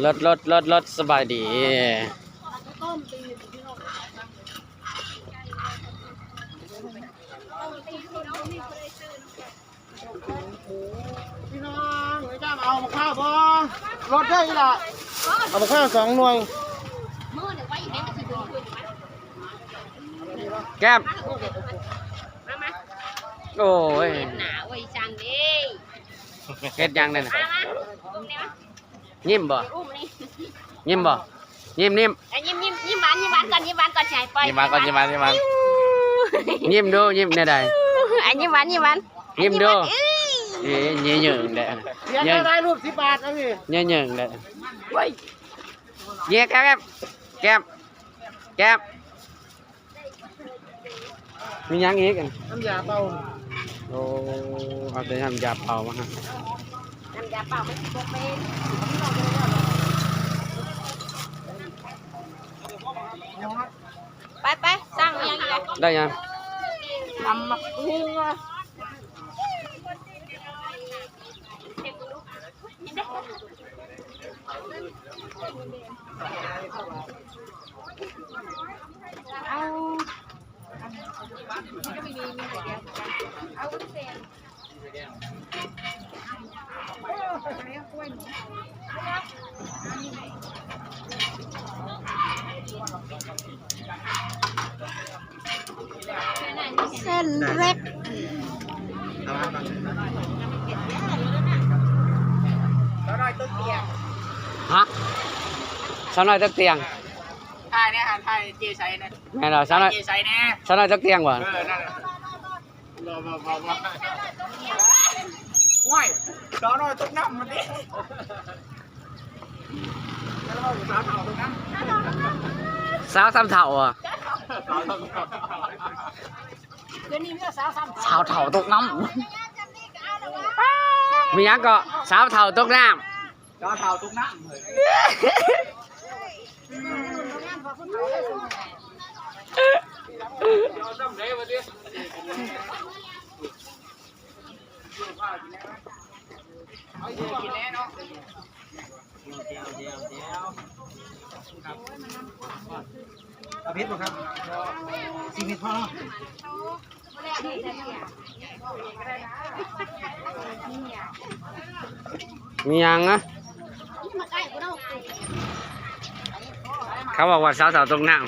ລົດ ລົດ ລົດ ລົດ ສະບາຍດີ. ພີ່ນ້ອງ ເຈົ້າເອົາໝາກພ້າວບໍ່? ລົດເດີອີ່ຫຼ້າ ເອົາໝາກພ້າວສອງໜ່ວຍ. ແກ້ມ ໂອ້ຍ ເຮັດໜ້າເວີຍ ຊ່າງເດ້. ເຮັດຫຍັງນັ້ນນະ? ມາ ມາ ອຸ້ມແດ່ມາ. ຍິ້ມບໍ່? ຍິ້ມບໍ່? ຍິ້ມ ຍິ້ມ ຍິ້ມ ຍິ້ມ ຍິ້ມຫວານ ຍິ້ມຫວານກ່ອນ ຍິ້ມຫວານກ່ອນ ຊິໃຫ້ປ່ອຍ. ຍິ້ມຫວານກ່ອນ ຍິ້ມຫວານ ຍິ້ມຫວານ. ຍິ້ມດູ ຍິ້ມແນວໃດ? ອ່ະ ຍິ້ມຫວານ ຍິ້ມຫວານ ຍິ້ມດູ. ເອີ ເຢີຍງແດ່ ເຢີຍງ ຖ່າຍຮູບສິບບາດ ເອົານີ້ ເຢີຍງແດ່. ໂອ້ຍ ເຢີຍງ ແກ້ມ ແກ້ມ ແກ້ມ. ມີຫຍັງອີກ? ນ້ຳຢາເປົ່າ. ໂອ້ ເອົາແຕ່ນ້ຳຢາເປົ່າມາໃຫ້. ນ້ຳຢາເປົ່າມັນຊິບໍ່ເປັນ. ໄປໆ ສັ່ງອີ່ຫຍັງອີກ? ໄດ້ຫຍັງ? ຕຳບັກຫຸ່ງ. ເອົາ ເສັ້ນເລັກ ສາວນ້ອຍຕົກຕຽງ. ຮະ? ສາວນ້ອຍຕົກຕຽງ? ຖ່າຍແດ່ ຖ່າຍເຈໄຊແດ່. ແມ່ນແລ້ວ ສາວນ້ອຍ ເຈໄຊແດ່. ສາວນ້ອຍຕົກຕຽງບໍ່? ເອີ ນັ້ນແຫຼະ. ບໍ່ ບໍ່ ບໍ່ ບໍ່. ໂອ້ຍ ສາວນ້ອຍຕົກນ້ຳມັນເດ້. ສາວສາມເຖົ້າ ສາວສາມເຖົ້າ ດຽວນີ້ມີແຕ່ສາວສາມເຖົ້າ ສາວເຖົ້າຕົກນ້ຳ. ມີຫຍັງເກາະ? ສາວເຖົ້າຕົກນ້ຳ. ສາວເຖົ້າຕົກນ້ຳ. ເອົາເຜັດບໍ່ຄັບ? ສີ່ເມັດພໍເນາະ. ມີຫຍັງນະ? ເຂົາບອກວ່າສາວເຖົ້າຕົກນ້ຳ.